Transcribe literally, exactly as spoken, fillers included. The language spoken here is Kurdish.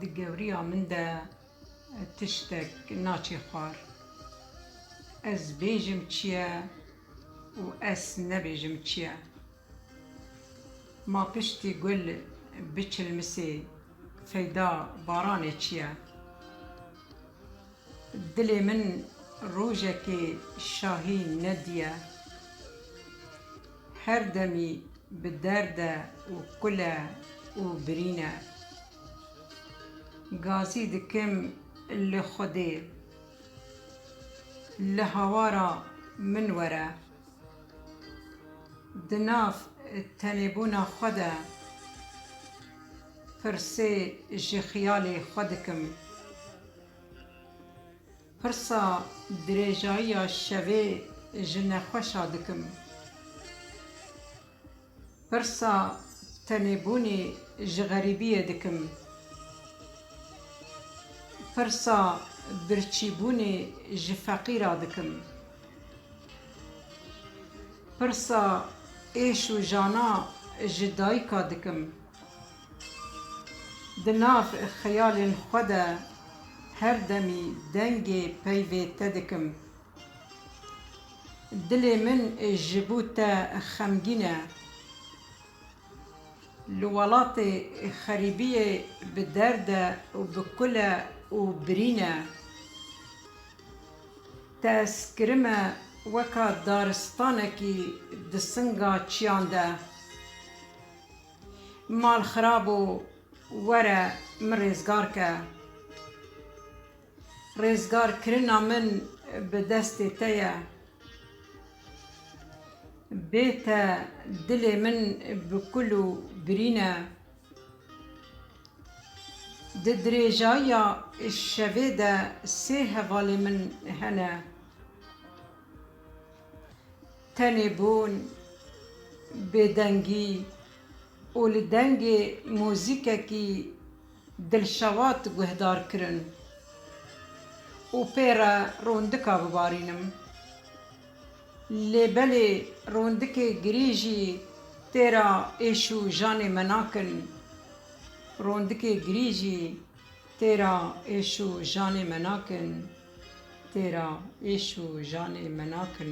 Di gewriya min de tiştek naçê xwar. Ez bêjim çi ye û ez nebêjim çi ye. Ma piştî gul biçilmisê feyda baranê çi ye? Dilê min rojekê şahî nediye. Her demî bi derd e û kul e û birîn e. Gazî dikim li Xwedê, li hawara min were. Di nav tenêbûna xwe de pirsê ji xiyalê xwe dikim. Pirsa dirêjayiya şevê ji nexweşa dikim. Pirsa tenêbûnê ji xerîbiyê dikim. Pirsa birçîbûnê ji feqîra dikim. Pirsa êş û jana ji dayika dikim. Di nav xeyalên xwe de her demî dengê peyvê te dikim. Dilê min ji bo te xemgîn e. Li welatê xerîbiyê bi derd e û bi kul e û birîn e. Te ez kirime weka daristanekî di singa çiyan de. Mal xirab o, were min rêzgar ke. Rêzgarkirina min bi destê te ye. Bê te dilê min bi kul û birîn e. Di dirêjayiya şevê de sê hevalê min hene. Tenêbûn, bêdengî û li dengê muzîkekî dilşewat guhdar kirin û pê re rondika bibarînim. Lê belê rondikê girî jî têra êş û janê me nakin. Rondikê girî jî têra êş û janê me nakin. Têra êş û janê me nakin.